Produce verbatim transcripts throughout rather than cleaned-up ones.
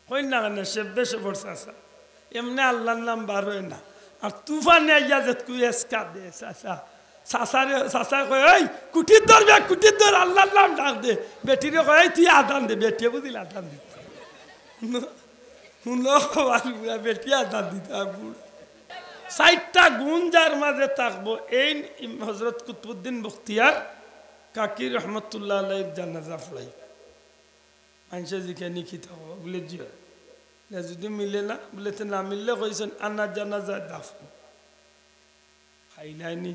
কইন না কেনে, সে বেশে পড়ছে আসা। এমনে আল্লাহর নাম বার অয় না। আর তুফানে আইয়া যেতকু এসকা দে, চাচা। চাচারে, চাচায় কয়, "এই, কুটির ধর বে, কুটির ধর, আল্লাহর নাম ডাক দে।" বেটিরে কয়, "এই, তুই আজান দে।" বেটিয়ে বুঝিল আজান দিত। হুনো, হুনো, কবার বুড়া, বেটিয়ে আজান দিত, আর বুড়া। চাইরটা গুণ যার মাঝে থাকবো, এইন হজরত কুতবুদ্দিন বখতিয়ার কাকি রহমতুল্লাহ আলাইহির জানাজা পড়াই। মানষে জিকাইন নি কিতা কও? বুলে, "জি অয়।" বুলে, "যুদি মিলে না?" বুলে, "তে না মিললে কইছইন, আনা জানাজায় দাফন।" খাইলাইনি।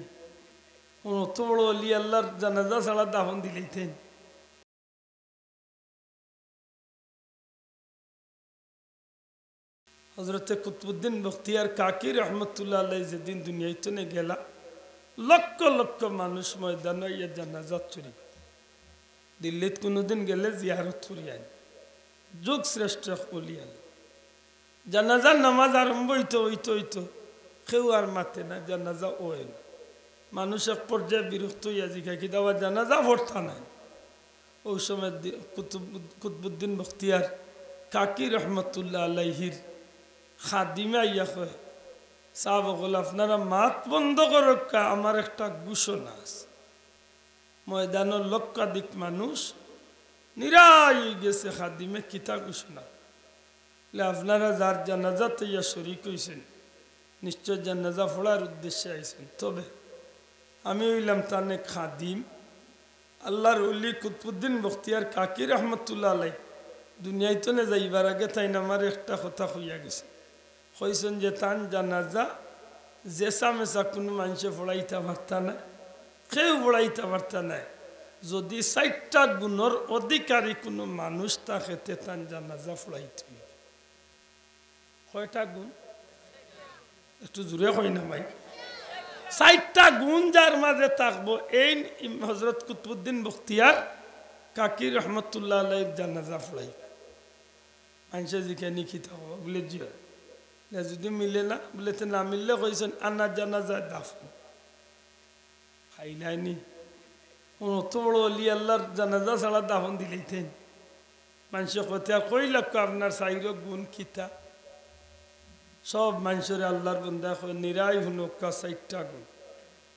অত বড় অলি আল্লাহর জানাজা ছাড়া দাফন দিলাইতাইন। হজরতে কুতবুদ্দিন বখতিয়ার কাকি রহমতুল্লাহ আলাইহি যেদিন দুনিয়া থনে গেলা, লক্ষ লক্ষ মানুষ ময়দানো আইয়া জানাজাত শরিক। দিল্লিত কুনুদিন গেলে জিয়ারত করি আইন। যুগ শ্রেষ্ঠ অলি আল্লাহ। জানাজার নামাজ আরম্ভ অইতো, অইতো, অইতো, কেউ আর মাতে না, জানাজা অয় না। মানুষ এক পর্যায়ে বিরক্ত অইয়া জিকায়, "কিতা বা জানাজা পড়তা নায়?" অউ সময় দি-, কুতুব-, কুতবুদ্দিন বখতিয়ার কাকি রহমতুল্লাহ আলাইহির খাদিমে আইয়া কয়, "সাব অকল, আপনারা মাত বন্ধ করউক্কা, আমার একটা ঘোষণা আছে।" ময়দানো লক্ষাধিক মানুষ নিরাই অইগেছে, খাদিমে কিতা ঘোষণা? বুলে, "আপনারা যার জানাজাত আইয়া শরিক অইছইন, নিশ্চয় জানাজা পড়ার উদ্দেশ্যে আইছইন। তবে আমি অইলাম তান এক খাদিম, আল্লাহর অলি কুতবুদ্দিন বখতিয়ার কাকি রহমতুল্লাহ আলাই দুনিয়া থনে যাইবার আগে তাইন আমারে একটা কথা কইয়া গেছইন।" কইছইন যে তান জানাজা যেছা মেছা কুনু মানষে পড়াইতা পারতা নায়, কেউ পড়াইতা পারতা নায়। যুদি চাইরটা গুণর অধিকারী কুনু মানুষ থাকে, তে তান জানাজা পড়াইতে অইবো। কয়টা গুণ? একটু জুরে কইন না ভাই। চাইরটা গুণ যার মাঝে থাকবো, এইন ইম-, হজরত কুতবুদ্দিন বখতিয়ার কাকি রহমতুল্লাহ আলাইহির জানাজা পড়াইবা। মানষে জিকাইন নি কিতা কও? বুলে, "জি অয়।" বুলে, "যুদি মিলে না?" বুলে, "তে না মিললে কইছইন, আনা জানাজায় দাফন।" খাইলাইনি। অত বড় অলি আল্লাহর জানাজা ছাড়া দাফন দিলাইতাইন। মানষে কইতে আর কইলাউক্কা, আপনার চাইরো গুণ কিতা? সব মানষরে আল্লাহর বন্দায় কয়, "নিরাই হুনউক্কা চাইরটা গুণ।"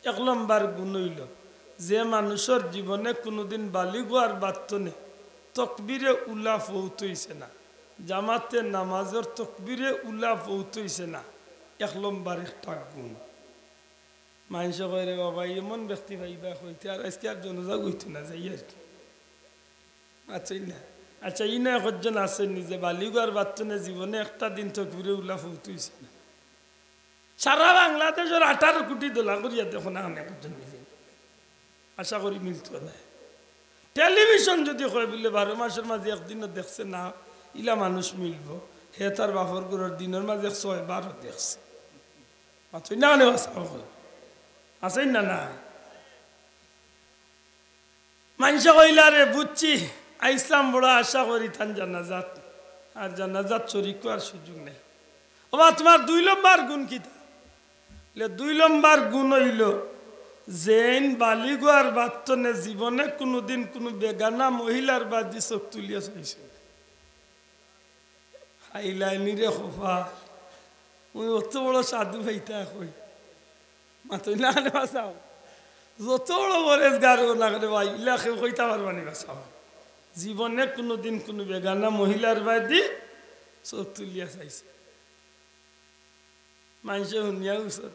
এক লম্বর গুণ অইলো, যে মানুষর জীবনে কুনুদিন বালিগ অওয়ার বাদ থনে তকবিরে উলা ফৌত অইছে না, জামাতে নামাজর তকবিরে উলা ফৌত অইছে না, এক লম্বর একটা গুণ। মানষে কয়, "রে বাবা, এমন ব্যক্তি পাইবা কই, তে আর আইজকে আর জানাজা অইতো না, যাই আর কি।" আচ্ছা, ই না। আচ্ছা, ই না, একজন আছইন নি যে বালিগ অওয়ার বাদ থনে জীবনে একটা দিন তকবিরে উলা ফৌত অইছে না। সারা বাংলাদেশর আঠারো কোটি দলা করিয়া দেখো না, অনেক একজন মিলে। আশা করি মিলতো না। টেলিভিশন যুদি কয় বুলে বারো মাসর মাঝে একদিনও দেখছে না, ইলা মানুষ মিলবো। হে তার বাপর ঘরর দিনর মাঝে ছয়বারও দেখছে। মাতইন না কেনে বা সাব অকল? আছইন না, না? মানষে কইলা, "রে বুঝছি, আইছলাম বড় আশা করি তান জানাজাত, আর জানাজাত শরিক অওয়ার সুযোগ নাই।" ওবা, তুমার দুই লম্বর গুণ কিতা? বুলে, "দুই লম্বর গুণ অইলো, যেইন বালিগ অওয়ার বাদ থনে জীবনে কুনুদিন কুনু বেগানা মহিলার বায়দি চউখ তুলিয়া চাইছে না।" খাইলাইনি রে খোফা, মুই অত বড় সাধু পাইতা কই? মাতইন না কেনে বা সাব? যত বড় পরেজগার অউক না কেনে ভাই, ইলা কেউ কইতা পারবা নি বা সাব? জীবনে কুনুদিন কুনু বেগানা মহিলার বায়দি চউখ তুলিয়া চাইছে। মানষে হুনিয়া উসত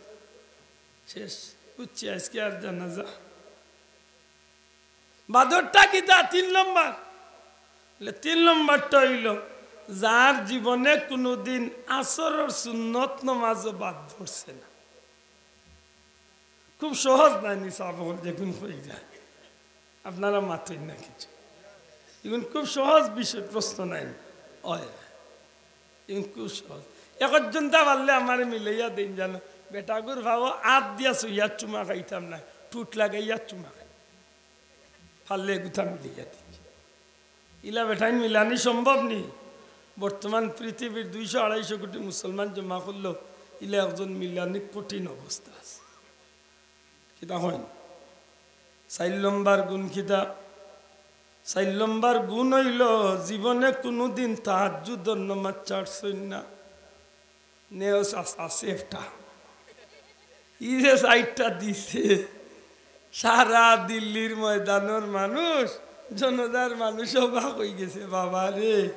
শেষ। বুঝছি, আইজকে আর জানাজা। বাদরটা কিতা? তিন লম্বর। বুলে, তিন লম্বরটা অইলো, যার জীবনে কুনুদিন আসরর সুন্নত নামাজও বাদ পড়ছে না। খুব সহজ নায় নি সাব অকল, যেগুন অই যায়। আপনারা মাতইন না কিছু। এগুন খুব সহজ বিষয়, প্রশ্ন নায় নি। অয়। এগুন খুব সহজ। একজন তা পারলে আমারে মিলাইয়া দেইন জানো। বেটাগুর ভাবো আত দিয়া ছুইয়া চুমা খাইতাম না, ঠুট লাগাইয়া চুমা খাই। পারলে এগুতা মিলাইয়া দিন। ইলা বেটাইন মিলানি সম্ভব নি? বর্তমান পৃথিবীর দুইশো আড়াইশো কোটি মুসলমান জমা করলো, ইলা একজন মিলানি কঠিন অবস্থা আছে। কিতা কইন? চাইর লম্বর গুণ কিতা? চাইর নম্বর গুণ অইলো, জীবনে কুনুদিন তাহাজ্জুদর নামাজ ছাড়ছইন না। নেওস আস-, আছে একটা। ই যে চাইরটা দিছে, সারা দিল্লির ময়দানর মানুষ, জনাজার মানুষ অবাক অইগেছে, "বাবা রে,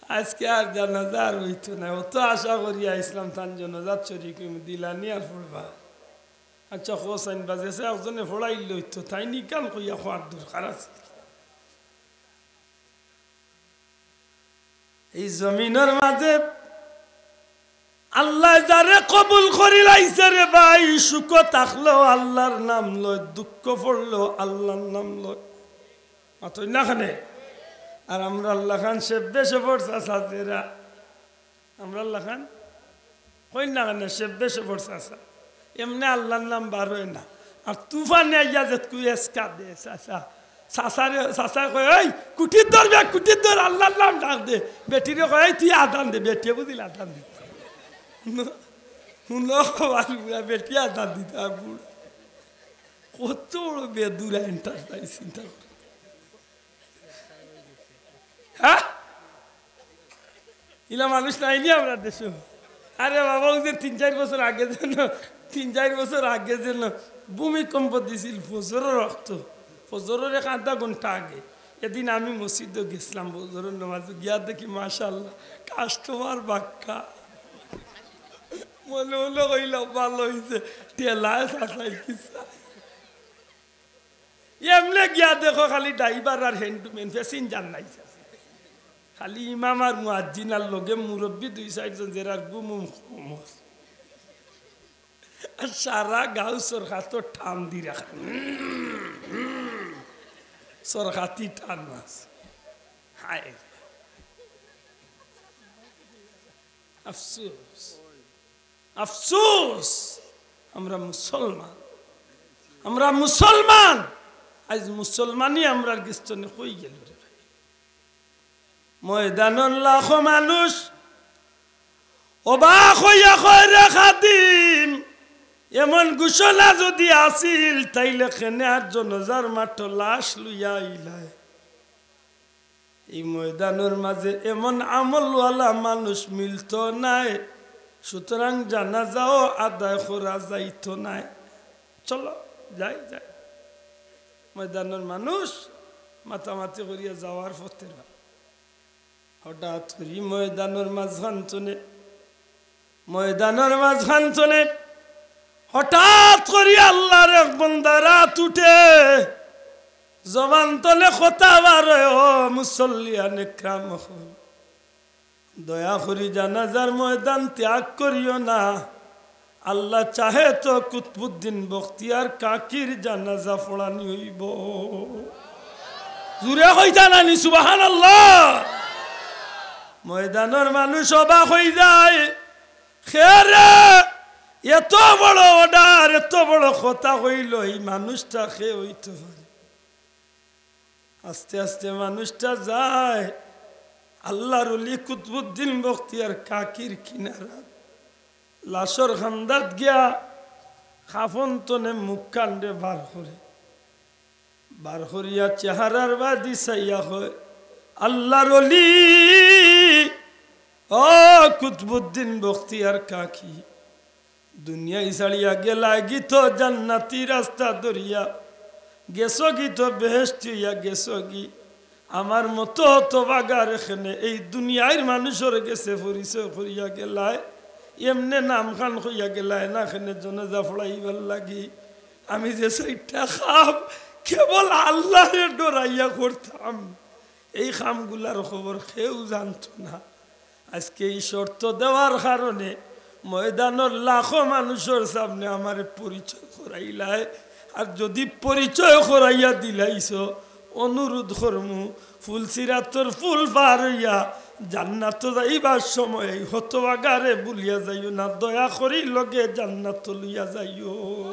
আইজকে আর জানাজা আর অইতো নায়, অত আশা করি আইছলাম তান জনাজাত শরিক অইমু, দিলানি আর পড়বা।" আচ্ছা, কও চাইন বাজে আছে, একজনে পড়াইলে অইতো, তাইন ইখান কইয়া কওয়ার দরকার আছে। এই জমিনর মাঝে আল্লায় যারে কবুল করিলাইছে রে ভাই, সুখো থাকলেও আল্লার নাম লয়, দুঃখো পড়লেও আল্লার নাম লয়। মাতইন না কেনে? আর আমরার লাখান সেব্বে সেবর চাচা যেরা, আমরার লাখান কইন না কেনে, সেব্বে সেবর চাচা। এমনে আল্লার নাম বার অয় না। আর তুফানে আইয়া যেতকু এসকা দে, চাচা। চাচারে, চাচায় কয়, "এই, কুটির ধর বে, কুটির ধর, আল্লার নাম ডাক দে।" বেটিরে কয়, "এই, তুই আদান দে।" বেটিয়ে বুঝিল আদান দিত। হুনো, হুনো, কওয়ার বুড়া বেটিয়ে আদান দিত, আর বুড়া। কত বড় বেদুরা enterprise, চিন্তা করো। হ্যাঁ? ইলা মানুষ নাইনি আমরার দেশো? আরে বাবা, অউ যে তিন চাইর বছর আগে যেন, তিন চাইর বছর আগে যেন ভূমিকম্প দিছিল ফজরর অক্ত, ফজরর এক আধা ঘন্টা আগে। এদিন আমি মসজিদো গেছলাম ফজরর নামাজো, গিয়া দেখি মাশাআল্লাহ customer বাক্কা। মনে মনে কইলাম, "ভালা অইছে, ঠেলায় চাচাই কিসা।" এমনে গিয়া দেখো খালি driver আর handyman, passenger নাই। খালি ইমাম আর মুয়াজ্জিন আর লগে মুরব্বি দুই চাইরজন যেরার ঘুম উম কম। আর সারা গাউ সরকাতো টান দি রাখে। সরকাতি টান মাছ। হায়। আফসোস, আফসোস, আমরা মুসলমান, আমরা মুসলমান। আইজ মুসলমানি আমরার গেছ থনে কই গেল রে ভাই? ময়দানর লাখো মানুষ অবাক অইয়া কয়, "রে খাদিম, এমন ঘোষণা যুদি আছিল, তাইলে কেনে আর জনাজার মাঠো লাশ লইয়া আইলায়?" এই ময়দানর মাঝে এমন আমলওয়ালা মানুষ মিলতো নায়, সুতরাং জানাজাও আদায় করা যাইতো নায়। চলো, যাই, যাই। ময়দানর মানুষ মাতামাতি করিয়া যাওয়ার পথে না। হঠাৎ করি ময়দানর মাঝখান থনে ময়দানর মাঝখান থনে হঠাৎ করি আল্লার এক বন্দার আত উঠে, জবান থনে কথা বার অয়, "ও মুসল্লিয়ানে কেরাম অকল, দয়া করি জানাজার ময়দান ত্যাগ করিও না। আল্লাহ চাহে তো কুতবুদ্দিন বখতিয়ার কাকির জানাজা পড়ানি অইবো।" জুরে কইতা নানি সুবহানাল্লাহ? ময়দানর মানুষ অবাক অই যায়, "কে রে, এত বড় order, এত বড় কথা কইলো, এই মানুষটা কে অইতো পারে?" আস্তে আস্তে মানুষটা যায় আল্লার অলি কুতবুদ্দিন বখতিয়ার কাকির কিনারাত, লাশর কান্দাত গিয়া কাফন থনে মুখখানরে বার করে। বার করিয়া চেহারার বাদি চাইয়া কয়, "আল্লার অলি, ও কুতবুদ্দিন বখতিয়ার কাকি, দুনিয়াই ছাড়িয়া গেলায় গি তো জান্নাতি রাস্তা ধরিয়া, গেছো গি তো বেহেশতি অইয়া গেছো গি। আমার মতো হতভাগার কেনে এই দুনিয়ার মানুষর গেছে পরিচয় করিয়া গেলায়, এমনে নামখান কইয়া গেলায় না কেনে জানাজা পড়াইবার লাগি। আমি যে চাইরটা কাম কেবল আল্লারে ডরাইয়া করতাম, এই কামগুলার খবর কেউ জানতো না।" আজকে এই শর্ত দেওয়ার কারণে ময়দানর লাখো মানুষর সামনে আমারে পরিচয় করাইলায়। আর যুদি পরিচয় করাইয়া দিলাইছো, অনুরোধ করমু, ফুলসিরাতর ফুল পার অইয়া জান্নাতো যাইবার সময় এই হতভাগারে ভুলিয়া যাইও না, দয়া করি লগে জান্নাতো লইয়া যাইও।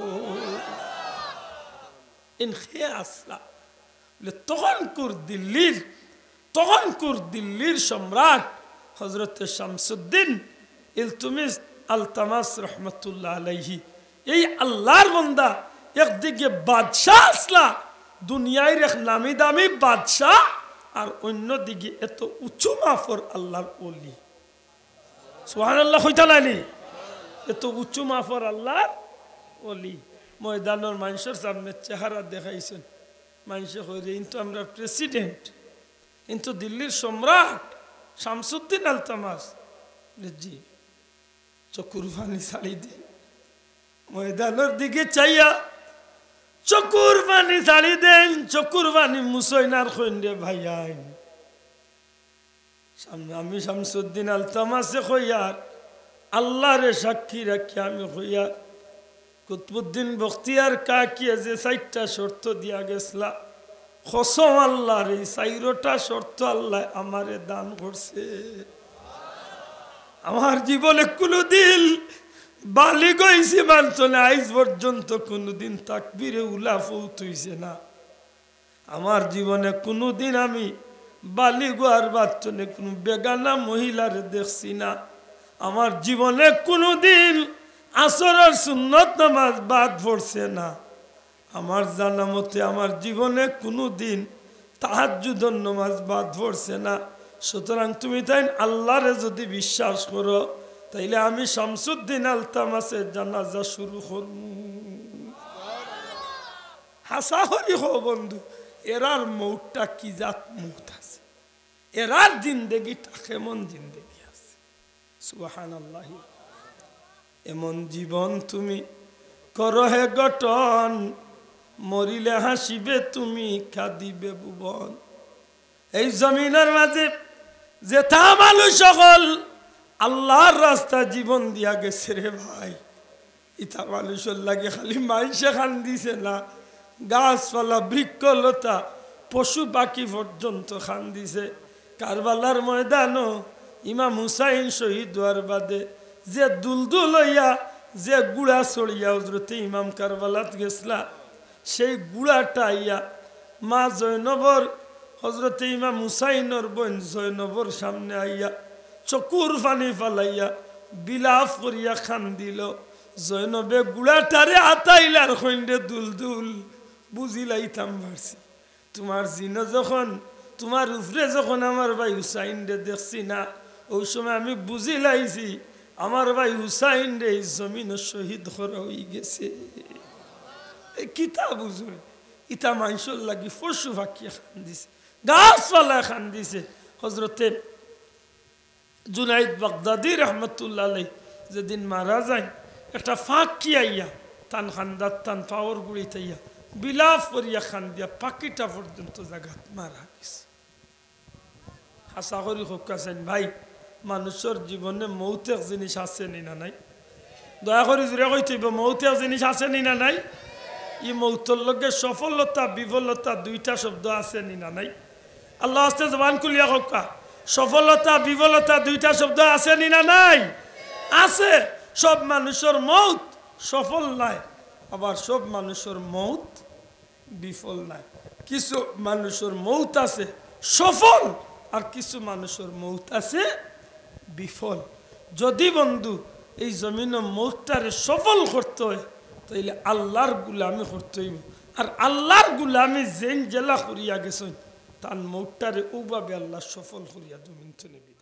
ইন কে আছলা? বলে, তখনকুর দিল্লির, তখনকুর দিল্লির সম্রাট হযরতে শামসুদ্দিন ইলতুমিশ আলতামাস রহমতুল্লাহ আলাইহি। এই আল্লার বন্দা, একদিকে বাদশাহ আছলা, দুনিয়ার এক নামি দামি বাদশা, আর অন্যদিকে এত উঁচু মাপর আল্লাহর ওলি। সুবহানাল্লাহ কইতা নানি? এত উঁচু মাপর আল্লাহর ওলি। ময়দানর মানষর সামনে চেহারা দেখাইছইন। মানষে কইরে, "ইন তো আমরার প্রেসিডেন্ট, ইন তো দিল্লির সম্রাট শামসুদ্দিন আলতামাস।" জি। চকুর পানি ছাড়ি দেইন। ময়দানর দিকে চাইয়া চকুর পানি ছাড়ি দেইন, চকুর পানি মুছইন আর কইন, "রে ভাইয়াইন, সামনে আমি শামসুদ্দিন আলতামাসে কইয়ার, আল্লাহরে সাক্ষী রাখি আমি কইয়ার, কুতবুদ্দিন বখতিয়ার কাকিয়ে যে চাইরটা শর্ত দিয়া গেছলা, কসম আল্লাহর, ই চাইরোটা শর্ত আল্লায় আমারে দান করছে। আমার জীবনে কুনুদিন বালিগ অইছি মানষে না, আইজ পর্যন্ত কুনুদিন তাকবীরে উলা ফৌত অইছে না। আমার জীবনে কুনুদিন আমি বালিগ অওয়ার বাদ থনে কুনু বেগানা মহিলারে দেখছি না। আমার জীবনে কুনুদিন আসরর সুন্নত নামাজ বাদ পড়ছে না। আমার জানা মতে আমার জীবনে কুনুদিন তাহাজ্জুদর নামাজ বাদ পড়ছে না।" সুতরাং তুমি তাইন আল্লাহরে যুদি বিশ্বাস করো, তাইলে আমি শামসুদ্দিন আলতামাসে জানাজা শুরু করমু। হাছা করি কও বন্ধু, এরার মউতটা কি জাত মউত আছে? এরার জিন্দেগিটা কেমন জিন্দেগি আছে? সুবহানাল্লাহ। এমন জীবন তুমি করো হে গঠন, মরিলে হাসিবে তুমি, কাঁদিবে ভুবন। এই জমিনর মাঝে যেতা মানুষ অকল আল্লাহর রাস্তায় জীবন দিয়া গেছে রে ভাই, ইতা মানুষর লাগি খালি মানষে কান্দিছে না, গাছপালা, বৃক্ষলতা, পশু পাখি পর্যন্ত কান্দিছে। কারবালার ময়দানো ইমাম হুসাইন শহীদ অওয়ার বাদে যে দুলদুল অইয়া, যে ঘুড়া চড়িয়া হজরতে ইমাম কারবালাত গেছলা, সেই ঘুড়াটা আইয়া মা জয়নবর, হজরতে ইমাম হুসাইনর বইন জয়নবর সামনে আইয়া চকুর পানি ফালাইয়া বিলাপ করিয়া কান্দিল। জয়নবে ঘুড়াটারে আতাইল আর কইন, "রে দুলদুল, বুঝিলাইতাম পারছি, তুমার জিনো যখন, তুমার উপরে যখন আমার ভাই হুসাইনরে দেখছি না, অউ সময় আমি বুঝিলাইছি আমার ভাই হুসাইনরে ই জমিনো শহীদ করা অইগেছে।" এ কিতা বুঝো? ইতা মানষর লাগি পশু পাখিয়ে কান্দিছে, গাছপালায় কান্দিছে। হজরতে জুনাইদ বাগদাদি রহমতুল্লাহ আলাইহি যেদিন মারা যাইন, একটা পাখি আইয়া তান কান্দাত, তান পাওর গুড়িত আইয়া বিলাপ করিয়া কান্দিয়া পাখিটা পর্যন্ত জাগাত মারা গেছে। হাছা করি কউক্কা চাইন ভাই, মানষর জীবনে মউত এক জিনিস আছে নি না নাই? দয়া করি জুরে কইতে অইবো, মউত এক জিনিস আছে নি না নাই? ই মউতর লগে সফলতা, বিফলতা দুইটা শব্দ আছে নি না নাই? আল্লার ওয়াস্তে জবান খুলিয়া কউক্কা, সফলতা, বিফলতা দুইটা শব্দ আছে নি না নাই? আছে। সব মানষর মউত সফল নায়, আবার সব মানষর মউত বিফল নায়। কিছু মানষর মউত আছে সফল, আর কিছু মানষর মউত আছে বিফল। যুদি বন্ধু ই জমিনো মউতটারে সফল করতে অয়, তাইলে আল্লার গুলামি করতে অইবো। আর আল্লার গুলামি যেইন যেলা করিয়া গেছইন, তান মউতটারে অউভাবে আল্লায় সফল করিয়া জমিন থনে